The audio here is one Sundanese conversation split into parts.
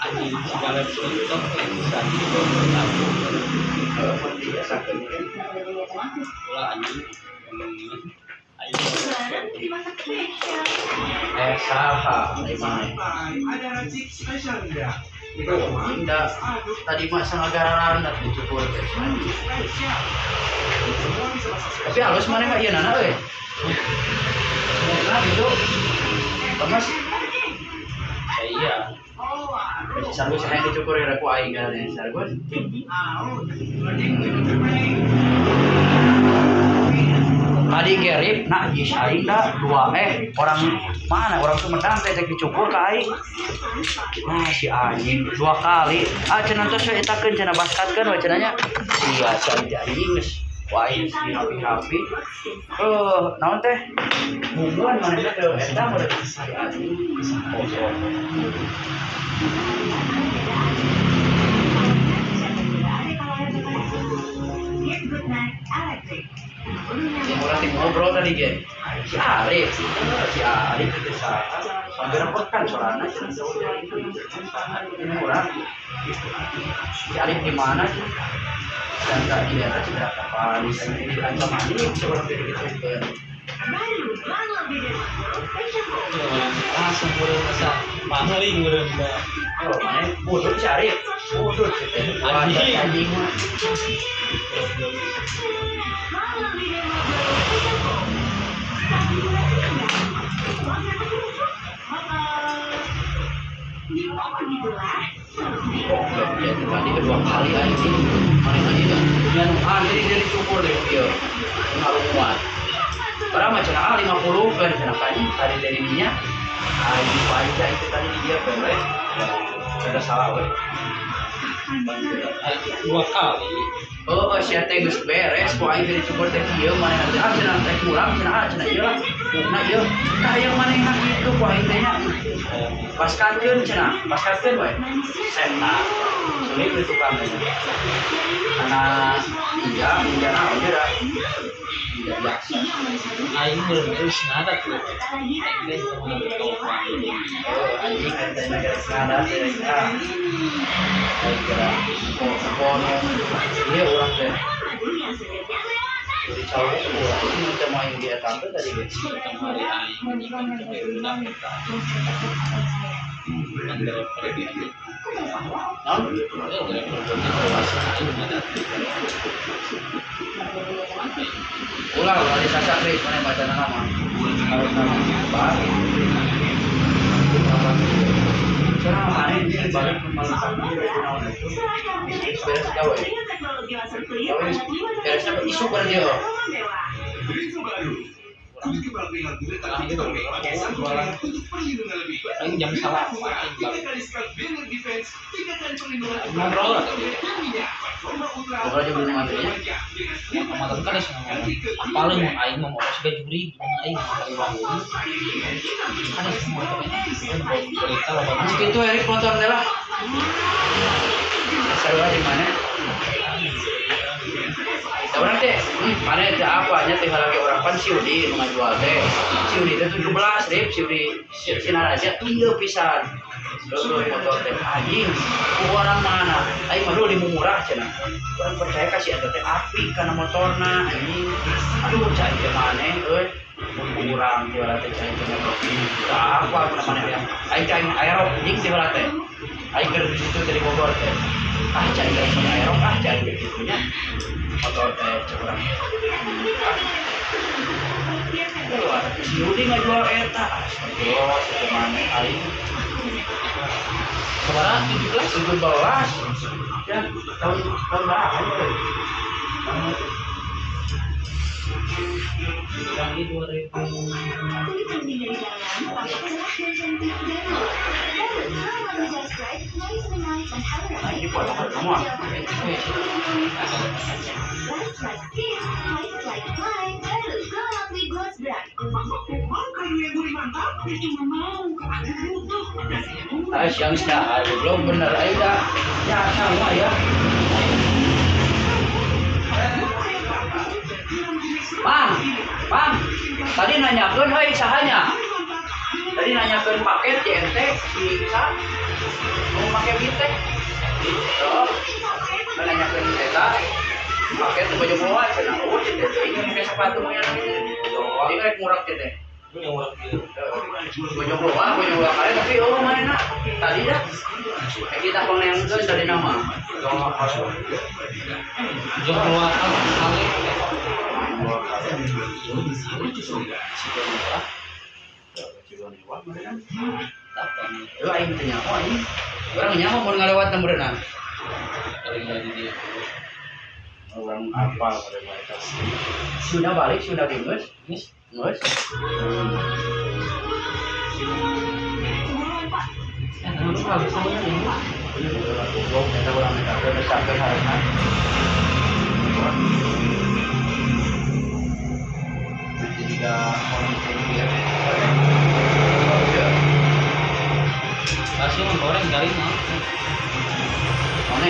Anjing segala TikTok bisa gitu aku. Heeh, mun dibiasakeun ge. Ulah anjing. Ayo. Eh, saha ari maneh? Ada racik spesial enggak? Tuh, da tadi mah sangagararan dicukur teh. Spesial. Semua bisa masak. Tapi halus maneh mah ieu nana euy. Nah, gitu. Lemes. Iya. Si Sargus hayang dicukur ya ku aing gara si Sargus. Tadi gerip, nah jis aing da dua orang mana orang Sumedang teh cek dicukur ka aing. Nah si anjing dua kali. Ah cenah tos we etakeun cenah baskatkeun we cenah nya. Sia si aing teh anjing geus. Wah aing geus rapi-rapi. Eh naon teh? Bumbuan manehna teh eta mah si anjing. Oh, oh. Yang orang tim ngobrol tadi ge. Si Arif, si Arif itu saha? Sampai repotan soalnya ini orang. Si Arif di mana sih? Dan tak dilihat aja berapa kali saya ini diancam anjing seorang dari gitu ke. Langsung meureun masa pangling meureun da. Oh, mana bodoh si Arif, bodoh sih teh. Anjing. Anjing mah. Oh, ya, tadi kedua kali anjing. Mana lagi dah? Nyanuhan jadi dia dicukur deh ieu. Ngarunguan. Padahal mah cenah ah 50 kan cenah kan tadi dari minyak. Aing pajak itu tadi di dia we. Ada salah we. Dua kali. Oh, oh sia teh geus beres ku aing teh dicukur teh kieu manehna teh ah cenah teh kurang cenah ah cenah ieu lah. Nah ieu tah yang manehna kitu ku aing teh nya. Paskatkeun cenah, paskatkeun we. Seta. Sulit we tukang teh. Karena ninja, ninja naon dia dah. Ninja biasa. Aing meureun geus ngadat tuh. Aing teh kumaha teu Oh, anjing kan teh negara ngadat teh ah. Aing kira kono ieu urang teh. Jadi cowok urang ini macam main dia tante tadi ge. Kamari aing teh budak eta. Kan driver ge anjing. Naon? Eh, driver beunang aing ngadat. Ulah ulah disasak deui maneh bacana nama. Kalau sama balik. Cenah maneh balik malam naon itu. Geus beres gawe. Gawe beresna isu berarti yo. Aing jam 9 aing balik. Ngobrol lah tadi. Ngobrol jeung minum antrinya. Ya kemarin kan geus ngomong. Apalin mun aing mah motor siga juri, mun aing mah dari wangun. Kan geus ngomong teh. Berita loba Geus kitu Erik motor teh lah. Sarua di mana? Da urang teh, mana teh apa nya teh lagi orang pan si Udi nu ngajual teh. Si Udi teh 17 rip, si Udi Sinaraja ieu pisan. Terus motor teh anjing, ku orang mana? Aing mah dulu murah cenah. Urang percaya ka si eta teh apik kana motorna anjing. Aduh cai teh maneh euy. Mun urang teh heula teh cai teh motor. Tah apa mun maneh hayang. Aing teh aing aerok anjing teh heula teh. Aing keur di situ teh di Bogor teh. Ah cai teh aerok ah cai teh kitu nya. Motor teh cek urang. Ah, si Yudi ngajual eta. Astagfirullah, situ maneh aing. Sabaraha 17? 17. Ya, tahun tahun berapa itu? Urang ieu 2000. Nah, ini buat apa kamu? Ah? Ah, siang dah, belum bener ayo dah. Ya, sama ya. Pang, pang. Tadi nanyakeun euy sahanya. Tadi nanyakeun paket JNT si Sa mau make bit teh. Oh, nanyakeun eta paket teh baju moal cenah. Oh, cek teh ini make sepatu mah yang ini. Ini rek murah cek teh. Lu yang murah gitu. Baju moal, baju moal kali tapi oh mana tadi dah. Kita pangnayangkeun tadi nama. Jok keluar kali. Lu aing teh nyaho anjing. Urang nyaho mun ngalewat na meureunna. Orang apa pada mereka Sudah balik, sudah geus. Geus. Geus. Goblok eta urang eta besarkeun hareunan. Jadi gak orang ini ya. Kasih goreng kali mah. Mana?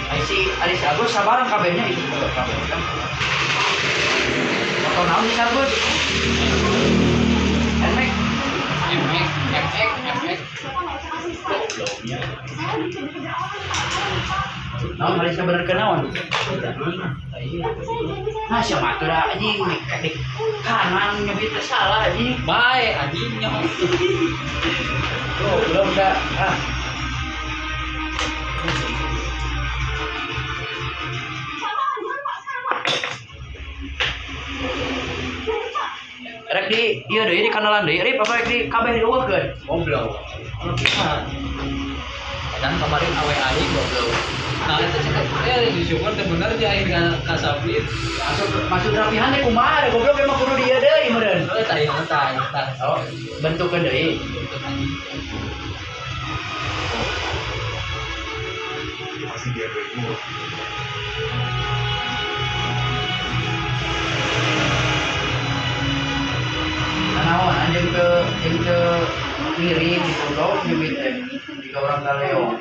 Ai si Aris Agus sabarang kabehnya itu kabeh kan. Motor naon si Agus? MX. MX, MX, MX. Gobloknya. Naon hari sabener ke naon? Nah, siapa tuh dah anjing di kanan nyebut teh salah anjing. Bae anjing nyaho. Goblok dah. Ah. Rek di ieu deui di kanalan deui, Rip apa rek di kabeh dieuweuhkeun? Goblok. Dan kemarin awe aing goblok. Nah, itu cek disyukur teh bener di aing ka Sabit. Masuk rapihan teh kumaha da goblok emang kudu dieu deui meureun. Heuh tah ieu tah tah. Oh, bentukeun deui. Masih dia bego. Naon anjing ke jeung ke miring gitu goblok nyebut teh jika urang kaleo.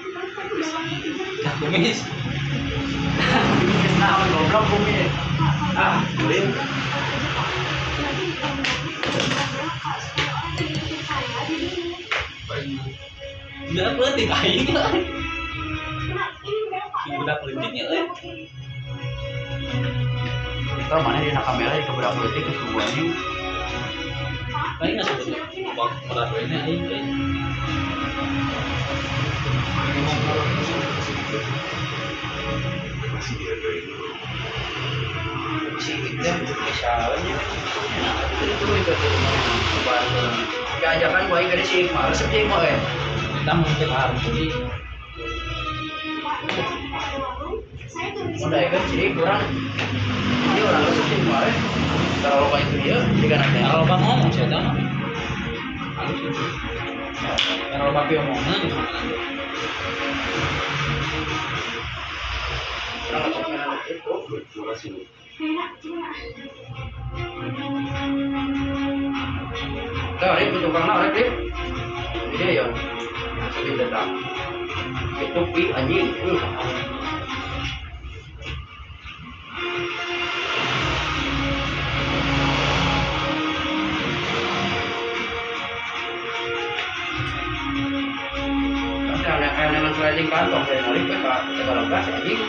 Kumis. Naon goblok kumis. Ah, boleh. Budak leutik aing. Si budak leutiknya euy. Tau mana dina kamera di budak leutik geus kubu anjing. Aing nggak sebut bang meraduinnya aing euy. Masih dihargai dulu. Si itu misalnya itu itu diajakan gua aing si Iqmal resep si Iqmal eh. Kita mungkin harus jadi udah kan jadi kurang ini orang resep si Iqmal eh. Terlalu banyak itu dia jika nanti kalau bang ngomong saya tahu halus itu kalau papi omongan gitu orang resepnya itu. Terima kasih. Tuh, Rip, tukangna rek, Rip. Ini ya. Sedih datang. Itu pi anjing. Tapi aneh-aneh sliding kantong saya narik ke Tegal gas anjing.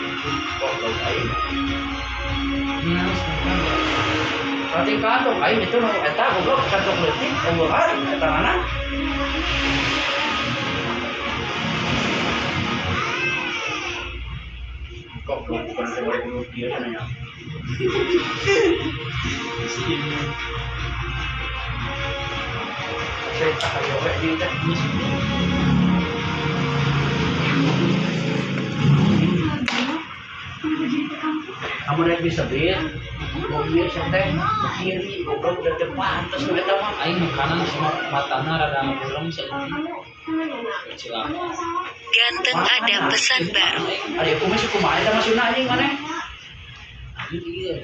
Goblok aing. Sliding kantong aing itu nu eta goblok kantong leutik eueuhan eta mana? Goblok bukan seorang bunuh dia nanya. Saya tak ayo we ini teh. Kamu naik bisa bir, mobil santai, kiri, goblok udah depan, terus nu eta mah aing makanan semua matana rada buram saeutik. Cilaka. Ganteng ada pesan baru. Ari kumis kumaha eta maksudna anjing maneh? Anjing ieu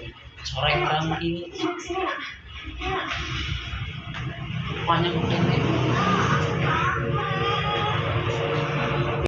sore orang ieu. Panjang teh.